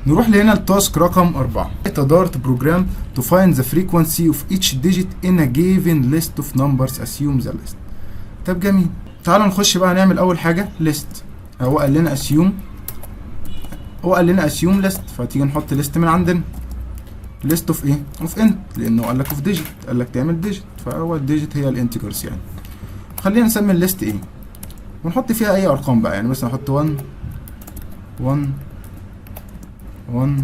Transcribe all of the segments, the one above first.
نروح لهنا ال task رقم 4. A Dart program to find the frequency of each digit in a given list of numbers، assume the list. طب جميل، تعالوا نخش بقى نعمل اول حاجة list. هو قال لنا assume list، فتيجي نحط list من عندنا. list of ايه؟ of int، لانه قال لك of digit، قال لك تعمل digit، فهو ال digit هي ال integers يعني. خلينا نسمي ال list a ونحط فيها اي ارقام بقى، يعني مثلا احط 1 1 1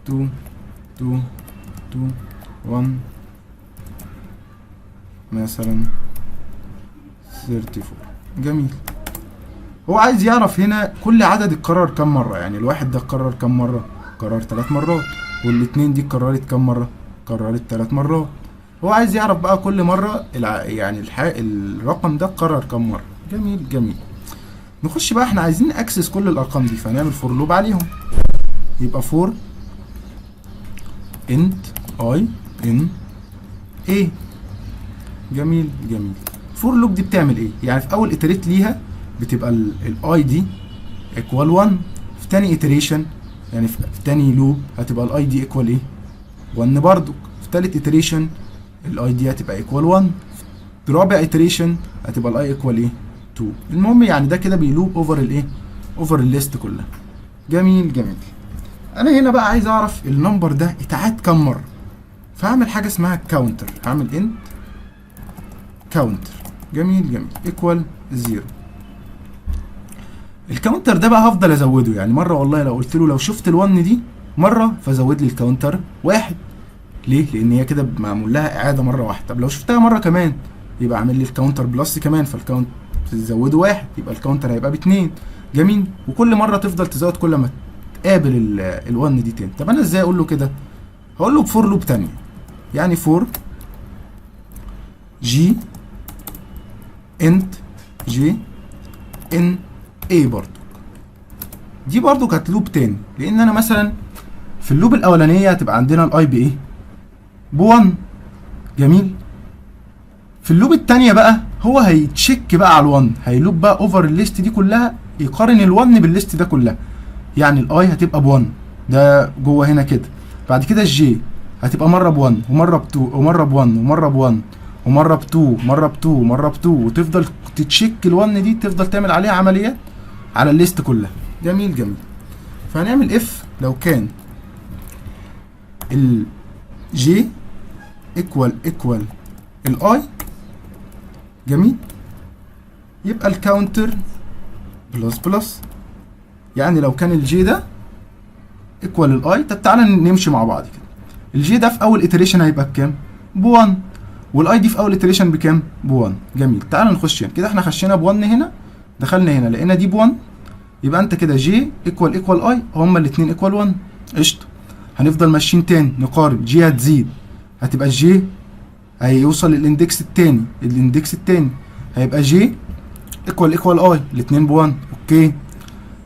2 2 2 1 مثلا 34. جميل. هو عايز يعرف هنا كل عدد اتكرر كم مرة. يعني الواحد ده اتكرر كم مرة؟ اتكرر ثلاث مرات. والاتنين دي اتكررت كم مرة؟ اتكررت ثلاث مرات. هو عايز يعرف بقى كل مرة يعني الرقم ده اتكرر كم مرة. جميل جميل. نخش بقى، احنا عايزين access كل الارقام دي، فهنعمل for loop عليهم. يبقى for int i in a. جميل جميل. for loop دي بتعمل ايه؟ يعني في اول iterate ليها بتبقى ال i دي equal 1. في تاني iteration، يعني في تاني loop، هتبقى ال i دي equal ايه؟ 1 برضو. في تالت iteration ال i دي هتبقى equal 1. في رابع iteration هتبقى ال i equal ايه؟ 2. المهم يعني ده كده بي loop over الايه؟ over ال list كلها. جميل جميل. انا هنا بقى عايز اعرف ال number ده اتعاد كم مره، فهعمل حاجة اسمها counter. هعمل int counter، جميل جميل، equal 0. ال counter ده بقى هفضل ازوده، يعني مرة والله لو قلت له لو شفت ال1 دي مرة فزود لي ال counter واحد. ليه؟ لان هي كده معمول لها اعاده مرة واحده. طب لو شفتها مرة كمان يبقى اعمل لي ال counter plus كمان، فال count تزوده واحد، يبقى ال counter هيبقى باتنين. جميل. وكل مرة تفضل تزود كل ما تقابل ال1 دي تاني. طب انا ازاي اقول له كده؟ هقول له ب for loop تانية، يعني for j int j in a برضو. دي برضو كانت loop تاني، لان انا مثلا في ال loop الاولانية هتبقى عندنا ال i بايه؟ ب1. جميل. في ال loop التانية بقى هو هي check بقى على ال1، هي loop بقى over ال list دي كلها، يقارن ال1 بال list ده كلها. يعني ال i هتبقى ب1 ده جوه هنا كده، بعد كده ال j هتبقى مرة ب1 ومرة ب2 ومرة ب1 ومرة ب1 ومرة ب2 مرة ب2 ومرة ب2، وتفضل ت check ال1 دي، تفضل تعمل عليها عمليات على ال list كلها. جميل جميل. فهنعمل if لو كان ال j equal equal ال i، جميل، يبقى ال counter plus plus. يعني لو كان ال j ده equal ال i. طب تعالى نمشي مع بعض كده. ال j ده في اول iteration هيبقى بكام؟ ب 1. وال i دي في اول iteration بكام؟ ب 1. جميل. تعالى نخش هنا كده، احنا خشينا ب 1 هنا، دخلنا هنا لقينا دي ب 1، يبقى انت كده j equal equal i، هما الاثنين equal 1. قشطه. هنفضل ماشيين تاني نقارن، j هتزيد، هتبقى ال j هيوصل لل index التاني، ال index التاني هيبقى j equal equal i، الاثنين ب 1. okay.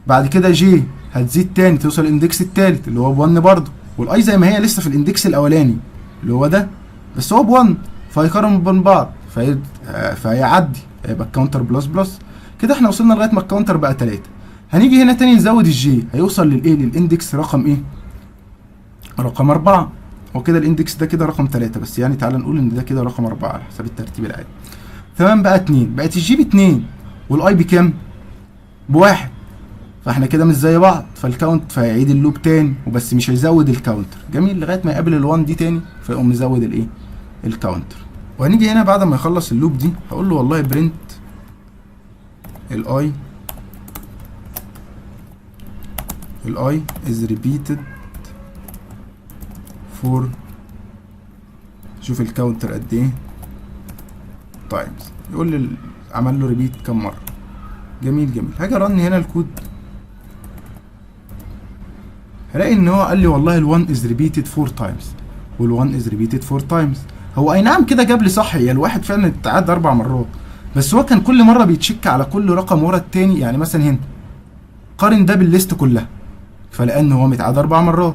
بعد كده j هتزيد تاني، توصل ال index التالت اللي هو ب 1 برضه، وال i زي ما هي لسه في ال index الاولاني اللي هو ده، بس هو ب 1، فهيقارن بين بعض فهيعدي، هيبقى ال counter plus plus. كده احنا وصلنا لغاية ما ال counter بقى 3. هنيجي هنا تاني نزود ال j، هيوصل للايه؟ لل index رقم ايه؟ رقم 4. هو كده ال index ده كده رقم 3، بس يعني تعالى نقول ان ده كده رقم 4 على حسب الترتيب العادي. تمام. بقى 2، بقت ال j باتنين وال i بكام؟ بواحد. فاحنا كده مش زي بعض، فال count فهيعيد ال loop تاني وبس مش هيزود ال counter. جميل. لغاية ما يقابل ال1 دي تاني فيقوم مزود الايه؟ ال counter. وهنيجي هنا بعد ما يخلص ال loop دي هقول له والله print ال i، ال i is repeated for، شوف ال counter قد ايه times، يقول لي عمل له repeat كم مره. جميل جميل. هاجي run هنا الكود، هلاقي ان هو قال لي والله ال1 is repeated 4 times وال1 is repeated 4 times. هو اي نعم كده جاب لي صح، هي الواحد فعلا اتعاد اربع مرات، بس هو كان كل مرة بي check على كل رقم ورا التاني. يعني مثلا هنا قارن ده بال list كلها فلقى ان هو متعاد اربع مرات.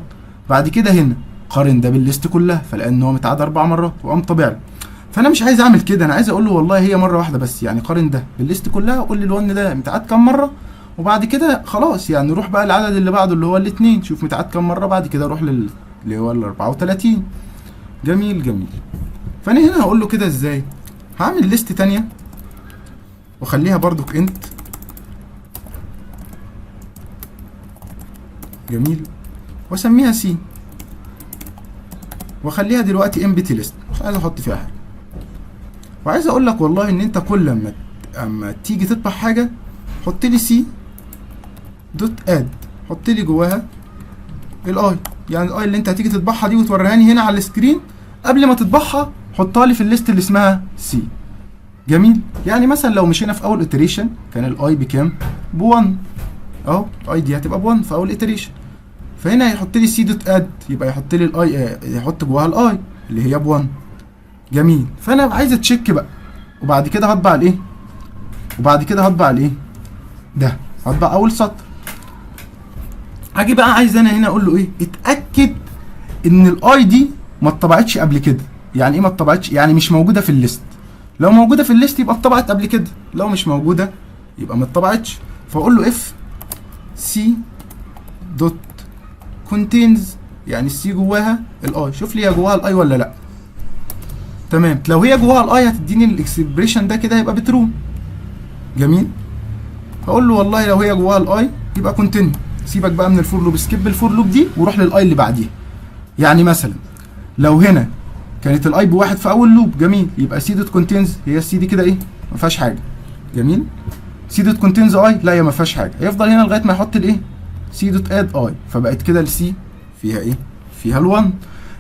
بعد كده هنا قارن ده بال list كلها فلقى ان هو متعاد اربع مرات وقام طابع له. فانا مش عايز اعمل كده، انا عايز اقول له والله هي مرة واحدة بس، يعني قارن ده بال list كلها وقول لي ال1 ده متعاد كام مره. وبعد كده خلاص، يعني روح بقى العدد اللي بعده اللي هو الاثنين، شوف متعاد كام مره، بعد كده روح اللي هو ال 34. جميل جميل. فانا هنا هقول له كده ازاي؟ هعمل list تانية واخليها برضو int. جميل. واسميها c، واخليها دلوقتي empty list، مش عايز احط فيها حاجه. وعايز اقول لك والله ان انت كل اما تيجي تطبع حاجه حط لي c dot add، حط لي جواها ال i، يعني ال i اللي انت هتيجي تطبعها دي وتوريهاني هنا على ال screen، قبل ما تطبعها حطها لي في ال list اللي اسمها c. جميل. يعني مثلا لو مشينا في اول iteration كان ال i بكام؟ ب 1. اهو ال i دي هتبقى ب 1 في اول iteration. فهنا هيحط لي c dot add، يبقى يحط لي ال i، يحط جواها ال i اللي هي ب 1. جميل. فانا عايز ا check بقى، وبعد كده هطبع الايه؟ وبعد كده هطبع الايه؟ ده هطبع اول سطر. هاجي بقى عايز انا هنا اقول له ايه؟ اتاكد ان ال i دي ما اتطبعتش قبل كده. يعني ايه ما اتطبعتش؟ يعني مش موجوده في ال list. لو موجوده في ال list يبقى اتطبعت قبل كده، لو مش موجوده يبقى ما اتطبعتش. فاقول له if c dot contains، يعني ال c جواها ال i، شوف لي هي جواها ال i ولا لا. تمام. لو هي جواها ال i هتديني ال expression ده كده هيبقى ب true. جميل. هقول له والله لو هي جواها ال i يبقى continue، سيبك بقى من ال for loop، skip ال for loop دي وروح لل i اللي بعديها. يعني مثلا لو هنا كانت ال i بواحد في اول loop، جميل، يبقى c dot contains، هي ال c دي كده ايه؟ ما فيهاش حاجه. جميل. c dot contains i، لا هي ما فيهاش حاجه، هيفضل هنا لغايه ما يحط الايه؟ c dot add i. فبقت كده ال c فيها ايه؟ فيها ال1.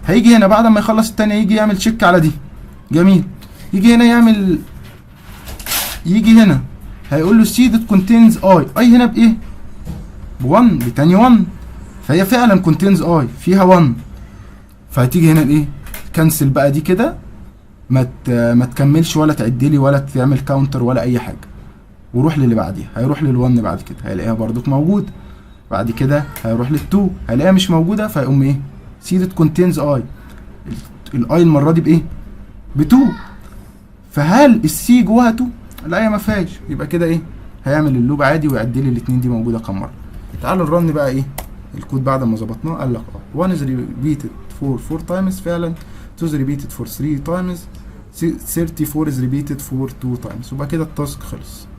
هيجي هنا بعد ما يخلص الثانيه يجي يعمل check على دي. جميل. يجي هنا يعمل، يجي هنا هيقول له c dot contains i، i هنا بايه؟ ب1، بتاني 1، فهي فعلا contains i، فيها 1. فهتيجي هنا الايه؟ cancel بقى دي كده، ما تكملش ولا تعدلي ولا تعمل counter ولا اي حاجه، وروح للي بعديها. هيروح لل1 بعد كده هيلاقيها برضك موجود. بعد كده هيروح لل2 هيلاقيها مش موجوده، فيقوم ايه؟ c dot contains i، ال i المره دي بايه؟ ب2. فهل ال c جواها 2؟ لا هي ما فيهاش. يبقى كده ايه؟ هيعمل ال loop عادي ويعد لي الاثنين دي موجوده كام مره. تعالوا ن run بقى ايه الكود بعد ما ظبطناه. قال لك 1 is repeated for 4 times فعلا، 2 is repeated for 3 times، 34 is repeated for 2 times. وبقى كده ال task خلص.